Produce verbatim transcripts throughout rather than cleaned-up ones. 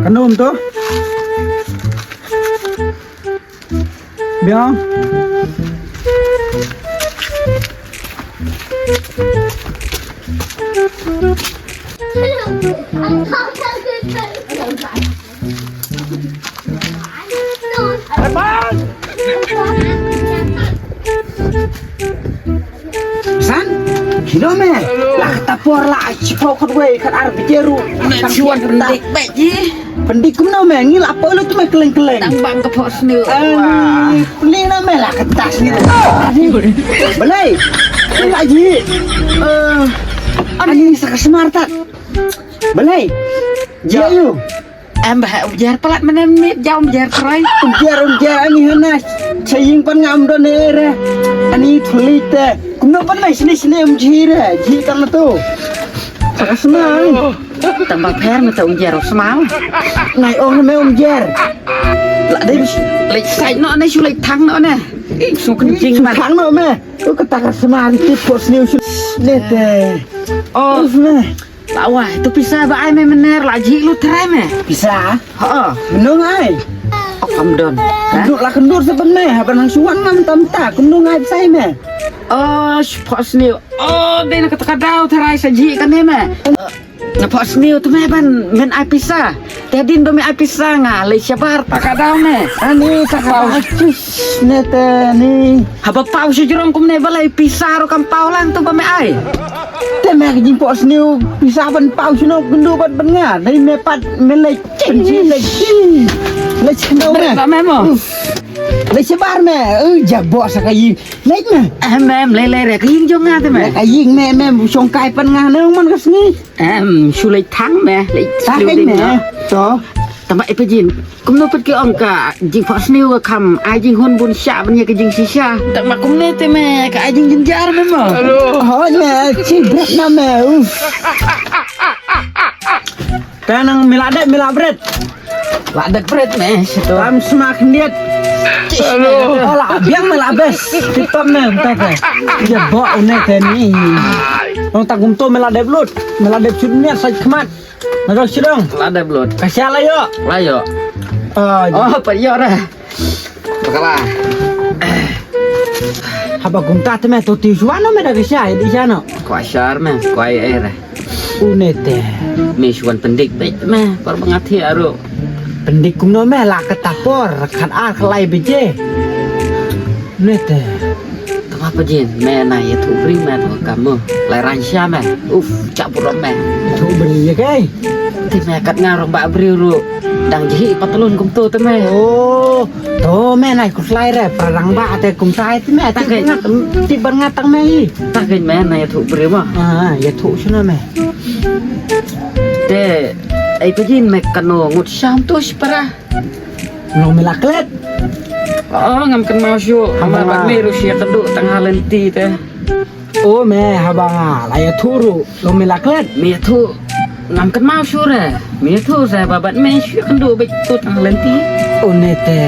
Kanum tu. Biang. San, kino me? La kata por la chipo khot wei khat ar bije ruh. Tang chuan pendik bek ji. Pendik kumno me? Ngi la polo tu me keleng keleng. Tang bang ka pos ni. Ni na me la kata sini. Balei? Ni la ji. Ani sa ka smart tat. Balei? Ji yu. Em ba, ujar palat mana mit jam ujar trai. Ujar ujar ani hana. Saying pan ngam don ere. Ani thuli te. Kumno pan mai sini sini um jire. Ji kan tu. Pakas nang. Tambah pher mata ujar usmal. Nai ong me ujar. La dei lek sai no ne, shu lek thang no ne. Shu kan jing man. Thang no me. Tu kata ka semal ti pos ni shu. Ne te. Oh me. La wai, tu pisa ba ai me mener la ji lu trai me. Pisa? Ha. Menung ai. Oh, kam don. Duk la kendur sepen me, haban hang suan ngam tam ta, kenung ai pisa me. Oh, pos ni. Oh, dei na kata ka dau trai sa ji kan me. Na pos ni tu me ban men ai pisa. Te din ba me ai pisa nga le shabar ta ka dau me. Ani ta ka dau. Ne te ni. Haba pau shu jrong kumne balei pisa ro kam pau lang tu ba me ai. Te me ka jingpok sniew pisa ban pau shu no kundu bat ban nga. Dei me pat me lei chen chi lei chi. Lei chen no me. Ba me mo. Lei chebar me. Eh, ja bok sa ka ying. Lei me. Eh, mem lei lei re ka ying jong nga te me. Ka ying me me bu shong kai pan nga ne man ka sngi. Em, shu lei thang me. Lei thang me. To. Tama ipa jin. Kumno pat ki ong ka jingpok sniew ka kham ai jinghun bun sha ban ïa ka jingshisha. Tang ma kumne te me ka ai jingjynjar me mo. Hello. Hoi me chi bret na me. Uf. Ka nang me la dep me la bret. La dep bret me sito. Tam sma khyndiat. Hello. Ola biang me la bes. Tip top me te te. Ïa bok une te ni. Ong tang kumto me la dep lut. Me la dep sut miat sait khmat. Nadok shu dong. La dep lut. Ka sha la ïoh. La ïoh. Oh, pat ïoh re. Bakala. Haba kumta te me to ti shuwa no me da ka sha di sha no. Kwai shar me, kwai ai re. Une te. Me shuwan pendik bek me, par bangat hi aru. Pendik kumno me la ka tapor, khat ar khlai beje. Une te. Tang apa jin, me na ïathuh briew me tang ka mo. Lai rang sha me. Uf, chap burom me. Ïathuh briew ïa kai. Te me kat nga rong ba briew ru. Dang jihi patlun kumto te me. Oh, to me nai kuslai re, parang ba te kumtai te me. Ti berngat, ti berngat tang me hi. Tak me na ïathuh briew ma. Ah, ïathuh shuna me. Te ai pajin me kano ngut sham to shipara. Long me la klet. Oh, ngam kynmaw shuh. Hama bad me ruh shu ïakynduh tang ha lynti te. Oh, me haba nga la ïathuh ruh long me la klet. Me ïathuh ngam kynmaw shuh re. Me ïathuh re ba bad me shu ïakynduh bad tu tang ha lynti. Oh, ne te.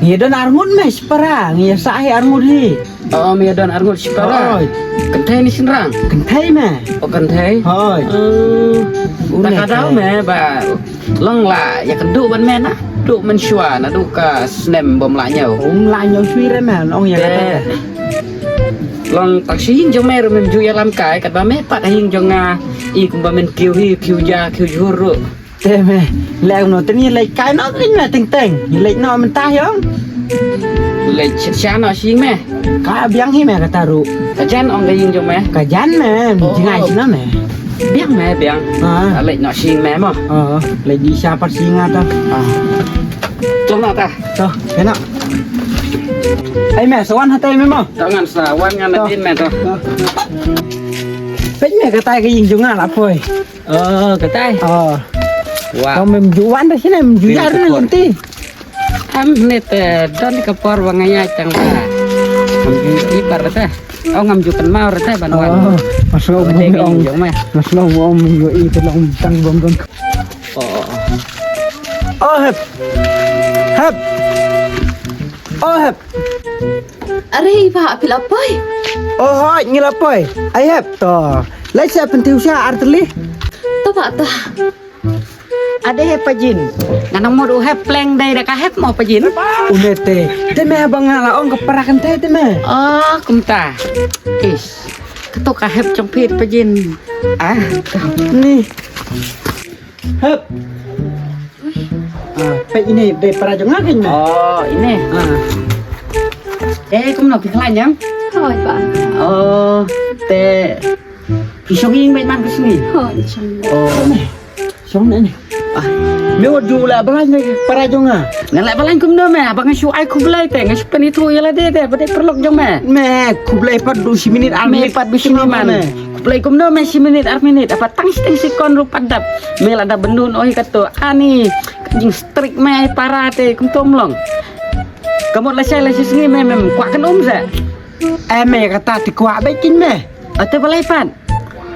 Ngi don arngut me shipara, ngi ïa sah hi arngut hi. Oh, me don arngut shipara. Oi. Kynthei ne shynrang? Kynthei me. Oh, kynthei. Oi. Oh. Une ta ka daw te me ba long la ïakynduh ban me na. Duh mynshuwa naduh ka snem bym lah ñiew. Bym lah ñiew shuh re me, ong ïa kata. Te long tak shi ïing jong me ruh mem ju ïalam kai, katba me pat ha ïing jong nga i kumba men kiew hi, kiew ja, kiew jhur ruh. Te me, leh no te ngi leh kai no te me teng teng. Ngi leh no mynta hi ong. Leh sha no shi me. Ka biang hi me kata ruh. Ka jan ong ka ïing jong me. Ka jan me, oh, jngai shi no me. Biang me, biang. Ah. Ka leh no shi me mo. Ah, leh di sha pat shi nga ta. Ah. Tong no ta. To, kena. Ai me, sa wan hatai me mo. To ngan sa wan ngan na din me to. To. Peit me katai ka ïing jong nga la poi. Oh, katai. Oh. Wah. Kau mem juan dah sini, mem juar ni nanti. Am ne te don ka por ba nga ïa tang ba. Ngam ju i par te. Oh, ngam ju kynmaw re te ban wan. Oh, mas lo bum ong. Mas lo bum ong ju i te long tang bum bum. Oh, oh, oh. Oh, hep. Hep. Oh, hep. Are i bah, phi la poi? Oh hooid, ngi la poi. Ai hep to. Leit sa pyntiew sha ar tylli. To bah to. Ade hep Pajin. Nga nang mut u hep pleng dei da ka hep mo Pajin. Une te. Te me ba nga la ong ka para kynthei te me. Oh kumta. Is. Kato ka hep jong phi Pajin. Ah. Ni. Hep. Ah, peit ine dei para jong nga kein me. Oh, ine. Ah. Eh, kumno phi khlaiñ ïa? Hooid bah. Oh, te phi shong ïing beit man ka sngi. Hooid shong. Oh. Shong ne ne. Ah, me wat ju leh ba laiñ ne para jong nga. Nga leh ba laiñ kumno me, ba nga shu ai khublei te, nga shu pynithuh ïa lade te, ba dei paralok jong me. Me khublei pat du shi minit ar minit. Me pat du shi minit man. Khublei kumno me shi minit ar minit, apa tang shi tang shi kon ruh pat dap. Me lada bynun oi kato ani ka jingstrik me ai para te kumto mlong. Ka mut lashai lashisngi me mem kwah kan um sa. Eh me kata te kwah beit kein me. Ate balei pat.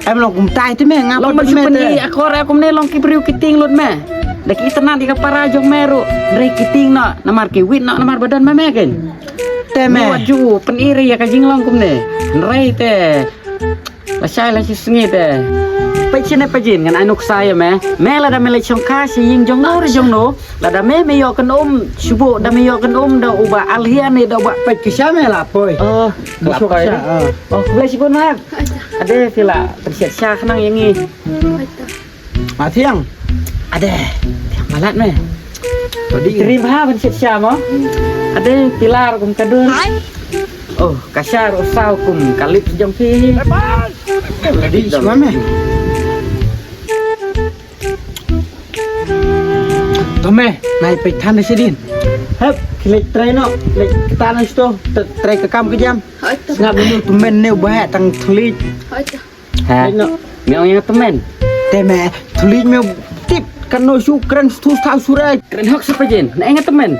Em long kumta te me nga long pat me shu pynïaid akor eh kumne long ki briew ki tieng lut me. Da ki itynnad ïa ka para jong me ruh. Hynrei ki tieng noh namar ki wit noh namar ba don ma me kein. Te me wat ju pynïaid ïa ka jinglong kumne. Hynrei te lashai lashisngi te. Peit shane Pajin ngan ai nuksa ïa me. Me lada me leit shongkha sha ïing jong no re jong no. Lada me me ïoh kan um shu buh da me ïoh kan um da uba Alhian ne da uba. Peit ki sha me la poi. Oh, la poi. Oh, khublei shibun me. Ade phi la pynshet sha khnang ïa ngi. Ma thiang. Ade thiang malat me. To di. Trim ha pynshet sha mo. Ade pilar kum ka dur. Oh, ka sha ruh saw kum ka lip jong phi. To di shwa me. To me, nai peit than da shadien. Hep, ki leit trei noh, leit kata na shto, trei ka kam ka jam. Hooid to. Sngap mynno tymmen ne u ba heh tang thylliej. Hooid to. Ha. Leit noh. Me ong ïa tymmen. Te me thylliej me tip kano shu kren stu sta sura. Kren hok sa Pajin, ne ong ïa tymmen.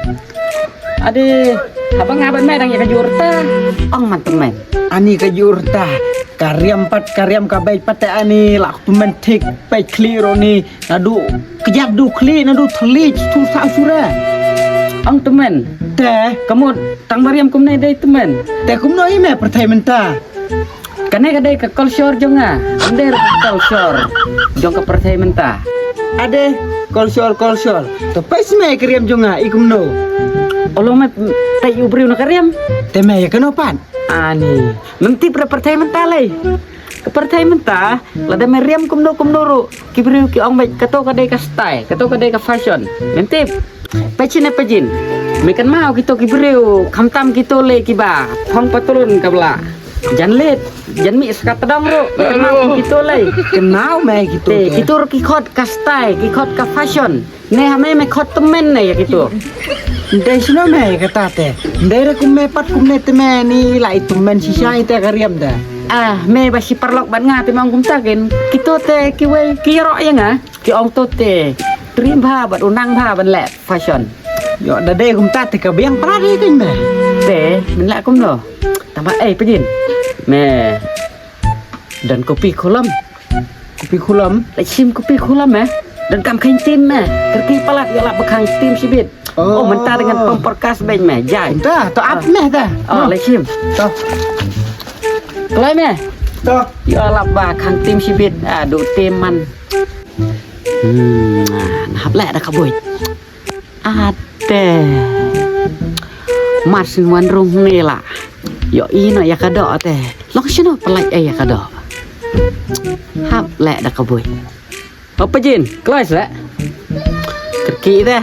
Ade, haba nga bad me dang ïa ka jur ta. Ong man tymmen. Ani ka jur ta. Ka riam pat, ka riam ka beit pat te ani la tymmen thik peit khlieh ruh ni. Naduh kjat duh khlieh naduh thylliej tu sa sura. Ong tymmen. Te ka mut tang ba riam kumne dei tymmen. Te kumno i me pyrthei mynta. Kane ka dei ka kolshor jong nga. Ym dei ka kolshor jong ka pyrthei mynta. Ade kolshor kolshor. To peit me ka riam jong nga i kumno. Olo me peit u briew na ka riam. Te me ïa kano pat. Ani mem tip ra pyrthei mynta lei. Ka pyrthei mynta lada me riam kumno kumno ruh ki briew ki ong beit kato ka dei ka style, kato ka dei ka fashion. Mem tip. Peit shane Pajin. Me kynmaw kito ki briew khamtam kito lei kiba thong patlun ka bla jan leit jan mih skat tdong ruh. Me kynmaw kito lei. Kynmaw me kito. Te kito ruh ki khot ka style, ki khot ka fashion. Ne ha me me khot tymmen ne ïa kito. Ndei shino me kata te. Ndei re kum me pat kum ne te me ni la i tymmen shisha i te ka riam te. Ah me ba shi paralok bad nga te me ong kumta kin. Kito te kiwei ki ïaroh ïa nga. Ki ong to te. Trim bha bad u nang bha ban leh fashion. Ïoh da dei kumta te ka biang para dei kin me. Te men leh kumno. Tang ba ei Pajin. Me don kopi khulom. Kopi khulom. Leit shim kopi khulom eh. Donkam kheiñ tim eh. Kyrkieh palat ïa lap ba khang tim shibit. Oh mynta dengan pom porkas beiñ me jai. Dah to ap me dah. Oh leit shim. To. Kloi me. To. Ïa lap ba khang tim shibit. Aduh tim man. Hmm, nah, hap leh da ka buit. Ate. Mar syn wan rung ne la. Ïoh i no ïa ka doh te. Long shino pynlait ei ïa ka doh. Hap leh da ka buit. Hop Pajin, kloi sa. Kyrkieh te.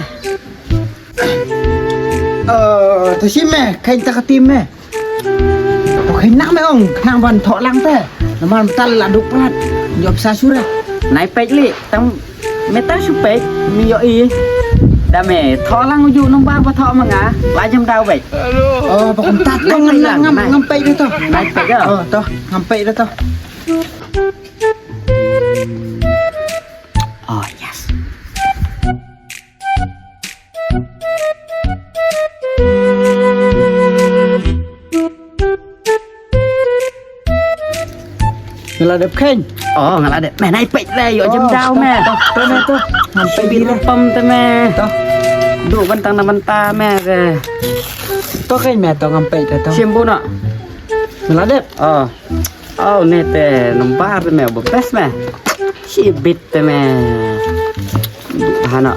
Eh, to shim me, kheiñ ta ka tim me. To kheiñ nang me ong, khnang ban thoh lang te. Namar mynta la duk prat. Jop sa sura. Nai peit li, tang me tang shu peit, me ïoh i. Da me thoh lang uju number ba thoh ma nga, la jem daw beit. Oh, ba kumta to ngam ngam ngam peit to. Nai peit. Oh, to ngam peit to. Oh, yes. Nga la dep kheiñ. Oh, nga la dep. Me nai peit le, ïoh jem daw me. To, to me to. Ngam peit le pom te me. To. Du bantang na banta me ke. To kein me to ngam peit te to. Shim bun noh. Me la dep. Oh. Oh, ne te nambar te me ba best me. Shibit te me. Hana.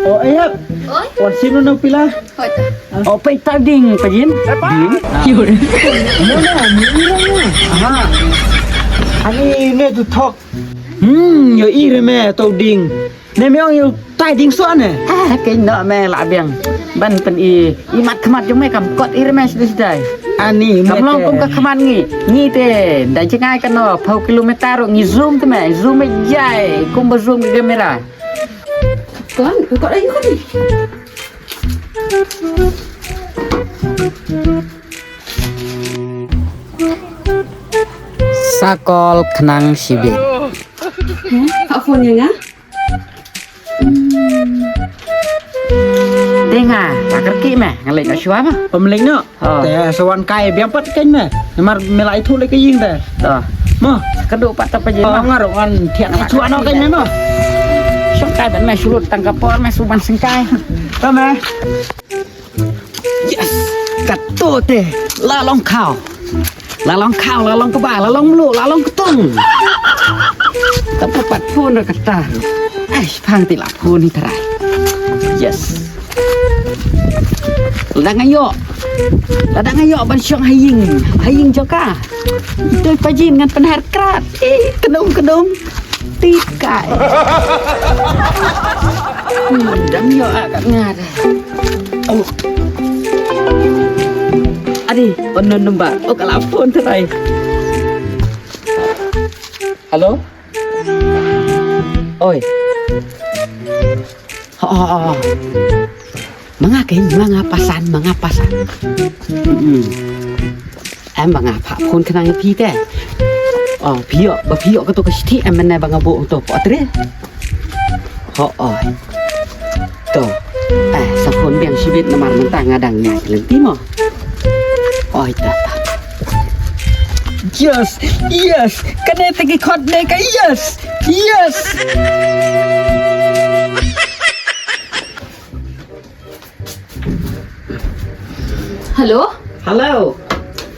Oh, ayap. Oi. Wan shim no pila. Hoi ta. Oh, peit ta ding pajin. Ding. Mo na, mo ira na. Aha. Ani me tu thok. Hmm, yo ire me to ding. Ne me ong ïa u tai ding so ne. Ah, kein noh me la biang. Ban pyn-i i mat khmat jong me kam kot ire me sdei sdei. Ani me. Kam long kum ka khmat ngi. Ngi te da jngai kano phew kilometer ruh ngi zoom te me, zoom me jai kum ba zoom ka kamera. Kon, kot ayu kan. Sa call khnang shibit. Heh, ka phone ïa nga? Te nga, ta kyrkieh me, nga leit noh shuwa ma. Pom leit noh. Oh. Te sa wan kai biang pat kein me. Namar me la ïathuh leit ka ïing te. Oh. Mo. Ka duh pat ta pajin. Oh, nga ruh ngan thiah shuwa noh kein me mo. Shong kai ban me shu lut tang ka por me shu ban seng kai. To me. Yes! Kato te, la long khaw. La long khaw, la long kba, la long mluh, la long ktung. Tang pat phone ruh kata. Ai, phang te la phone hi trai. Yes. Lada nga ïoh. Lada nga ïoh ban shong ha ïing. Ha ïing jong ka. Te pajin ngan pynher krat. Ih, kdum kdum. Ti kai. Hmm, dang ïoh ah kat nga te. Oh. Adi, unknown number. Oh, ka la phone trai. Hello? Oi. Oh, oh, oh. Ma nga kein, ma nga pasan, ma nga pasan. Hmm. Em ba nga phah phone khnang ïa phi te. Oh, phi ïoh, ba phi ïoh kato ka shithi em ne ba nga buh to pok tre. Ho, oh. To. Eh, sa phone biang shibit namar mynta nga dang ïaid lynti mo. Oi, ta. Yes, yes. Kane te ki khot ne ka yes. Yes. Hello? Hello.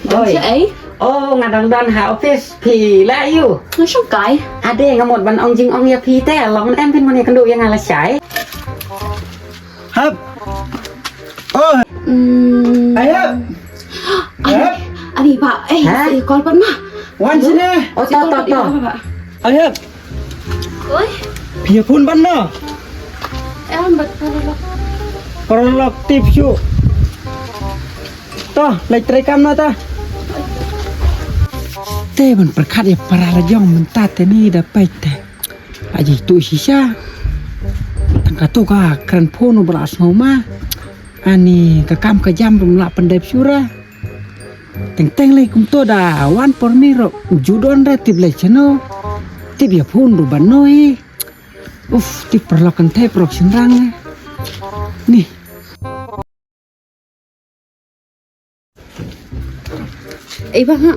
Don shaei? Oh, nga dang don ha office. Phi lah aïu? Nga shong kai. Ade, nga mut ban ong jingong ïa phi te, long em phin mon ïakynduh ïa nga lashai. Hap. Oh. Hmm. Ayap. Ani, ani ba, eh, call pat ma. Wan shane. Oh, to, to, to. Ayap. Oi. Phi ïa phone ban no? Em, bad paralok. Paralok tip shu. To, leit trei kam na ta. Te ban pyrkhat ïa para la jong mynta te ni da peit te. Aji tu shisha. Tang katu ka kren phone ba la sngew ma. Ani ka kam ka jam bym lah pyndep shuh ra. Teng teng lei kumto da wan por mi ro ju don da tip lei chano. Tip ïa phone ruh ban noi. Uf, tip paralok kynthei paralok shynrang. Ni. Ei ba ha.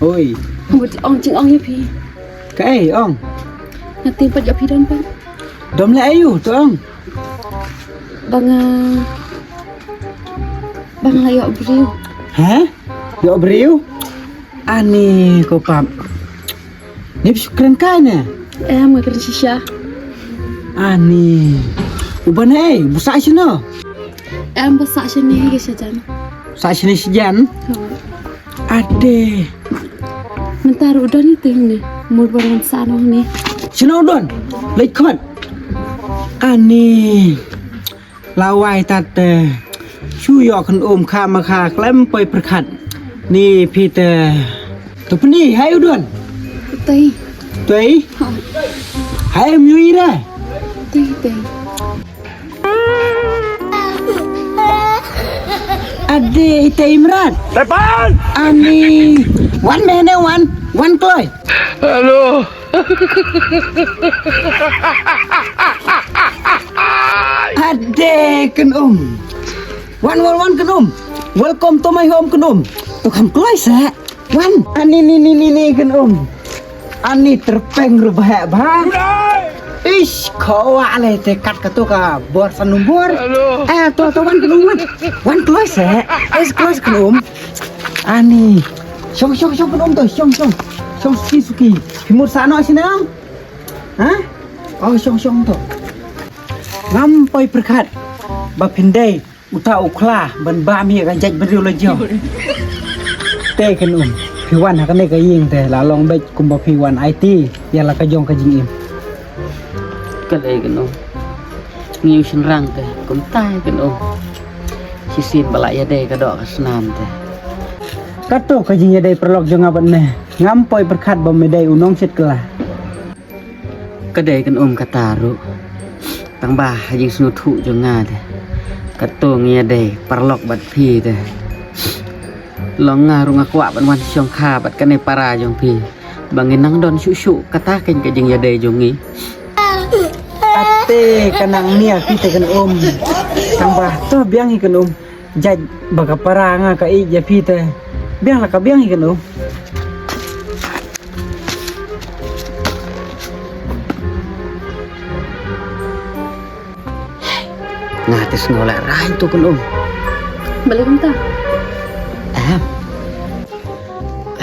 Oi. Ngut ong jingong ïa phi. Kaei ong? Nga tieng pat ïa phi don pat. Dom leh aïu to ong. Ba nga, ba nga ïoh briew. Heh? Ïoh briew? Ani ko pap. Ni phi shu kren kai ne? Em, nga kren shisha. Ani. U ban ei, u sah shano? Em, ba sah shane ka shajan. Sah shane shajan? Ade. Mynta ruh don ite ne. Mur ba wan sah noh ne. Shano don? Leit khot. Ani. Lawai tat te. Shu ïoh kynum kha ma kha khlem poi pyrkhat. Ni phi te. To pyni hai u don. Tei. Tei. Hai myu ira. Tei tei. Ade tei mrat. Tepan. Ani. Wan mene wan. Wan kloi. Hello. Ade kynum. Wan wan wan kynum. Welcome to my home kynum. To kham kloi sa. Wan. Ani ni ni ni ni kynum. Ani terpeng ruh bha bha. Ish, khawa le te kat kato ka bor san nombor. Eh, to, to, wan Kynum, wan. Wan kloi se. Ish, kloi se Kynum. Ani. Shong, shong, shong Kynum to, shong, shong. Shong suki, suki. Phi mut sah noh sini em? Ha? Oh, shong, shong to. Ngam poi pyrkhat ba phin dei uta u khla ban bam ïa ka jaitbynriew la jong. Te Kynum, phi wan ha kane ka ïing te la long beit kumba phi wan aiti ïa la ka jong ka jingim. Ka dei Kynum. Ngi u shynrang te kumta Kynum. Shisien ba la ïadei ka doh ka snam te. Kato ka jingïadei paralok jong nga bad me. Ngam poi pyrkhat ba me dei u nongshit kylla. Ka dei Kynum kata ruh. Tang ba ha jingsngewthuh jong nga te, kato ngi ïadei paralok bad phi te. Long nga ruh nga kwah ban wan shongkha bad kane para jong phi ba ngin nang don shuh shuh, kata keiñ ka jingïadei jong ngi. Ate ka nang nia phi te Kynum. Tang ba to biang hi Kynum. Jait ba ka para nga ka ïeit ïa phi te. Biang la ka biang hi Kynum. Nga te sngew lehrain to Kynum. Balei kumta? Em.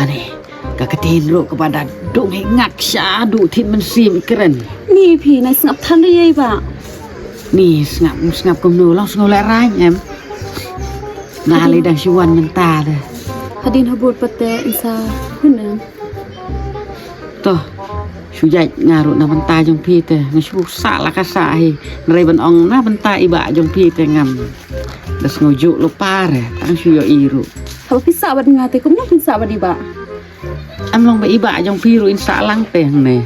Ani, ka ktien ruh kaba da duk hi ngak sha duk thied mynsiem i kren. Ni phi nai sngap than ri ei ba. Ni sngap, sngap kumno, long sngew lehrain em. Nga lei dang shu wan mynta te. Hadien habud pat te in sa hun em. To, shu jait nga ruh na bynta jong phi te, nga shu sah la ka sah hi. Hynrei ban ong na bynta i bah jong phi te ngam da sngew juh lypa re, tang shu ïohi ruh. Haba phi sah bad nga te kumno phin sah bad i bah? Em long ba i bah jong phi ruh in sah lang te hangne.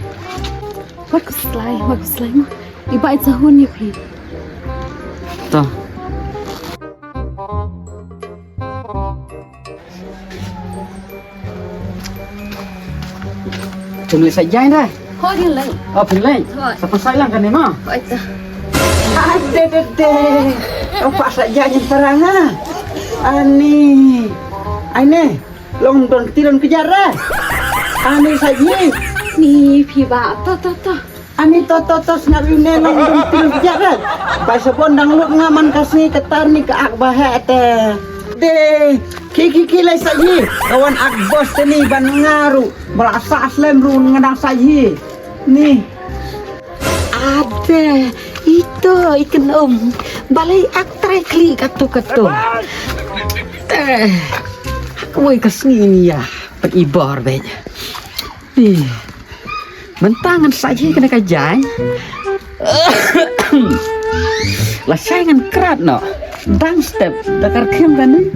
Wat khuslai, wat khuslai ma. I bah in sa hun ïa phi. To. Phin leit sa jaiñ re? Hooid, phin leit. Oh, phin leit. Hooid. Sa pynshai lang kane mo? Hooid, to. Ah, de, de, de. Oh, pat sa jaiñ parang ha. Ani. Ai ne. Long don kti don kjat re. Ani sa ji. Ni phi bah. To, to, to. Ani to to to sngap ïa une long dum tin kjat re. Bai sabon dang lut nga man ka sngi kata ni ka ak ba heh te. De, ki ki ki lai sa hi. Ka wan ak bos te ni ban nga ruh. Ba la sah slem ruh nga dang sa hi. Ni. Ade, ito i Kynum. Balei ak trai kli kato kato. Te. Kawei ka sngi ni ïa. Pat i bor beit. Ih, mynta ngan sa ji kane ka jaiñ. Lashai ngan krat noh. Dang step da ka rkhim kane.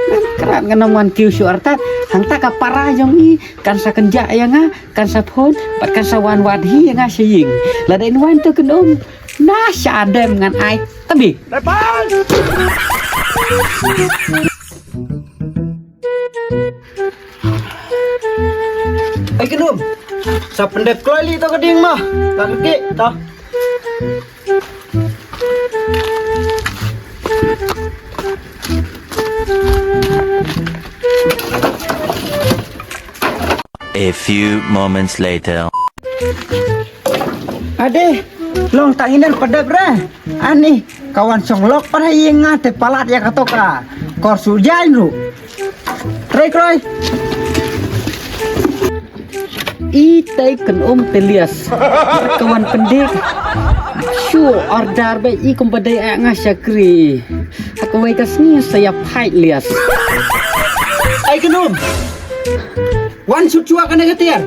Ngan krat, ngan ym wan kiew shuh artat. Hangta ka para jong i kan sa kynjah ïa nga, kan sa phone bad kan sa wan wad hi ïa nga sha ïing. Lada in wan to Kynum, na sha dem ngan ai tabi. Ai Kynum, sa pyndep kloi lei to ka dieng mo. Ka keki to. A few moments later. Ade, long tang iner pyndep re. Ani, ka wan shong lok pat ha ïing nga te palat ïa kato ka kor shu jaiñ ruh. Trei kroi. Itai Kynum te lias. Ka wan pyndik. Shu order ba i kum ba dei a nga shakri. Ha kawei ka sngi sa ïa phai lias. Ai Kynum. Wan shut shuwa kane ka tiar.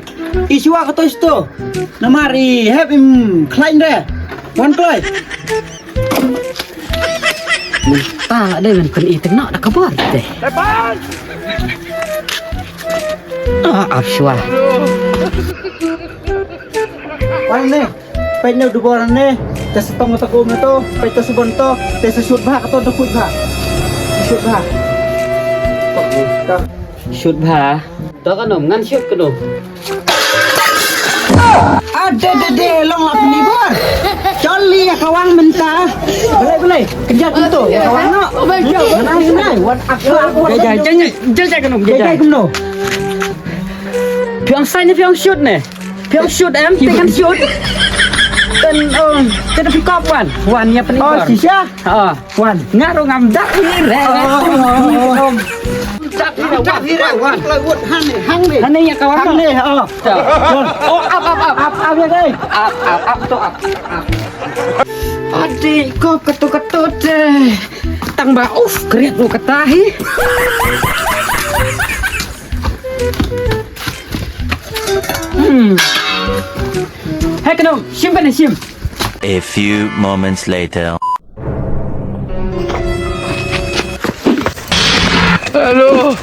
I shuwa ka to sto. Namar i hep im khlaiñ re. Wan kloi. Mynta la dei ban pyni teng noh da ka bor te. Ah, ap shuwa. Wan ne. Peit ne u dubor ne. Te sa tong ta kum ne to. Peit te sa bon to. Te sa shut bha ka to, te kuit bha. Shut bha. Shut bha. To Kynum, ngan shut Kynum. Ade de de long la pynibor. Chol li ïa ka wang mynta. Belai belai. Kejap tu ïa ka wang no. Nai nai wan akhlak. Jai jai jai jai Kynum jai jai. Jai kumno. Phi ong sai ne phi ong shut ne. Phi ong shut em, te ngan shut. Wan, oh, ka da phi kop wan. Wan ïa pynigor. Oh, shisha? Ha. Wan. Nga ruh ngam dak hi re. Oh, oh, oh. Dak hi re, wan. Wan. Hangne ïa ka wan. Hangne, oh. Oh, ap, ap, ap. Ap, ap ïa dei. Ap, ap, ap to ap. Ap. Ade, kop kato kato te. Tang ba uf, kriat u kata hi. Hmm. Hai kano, shim kano, shim. A few moments later. Hello.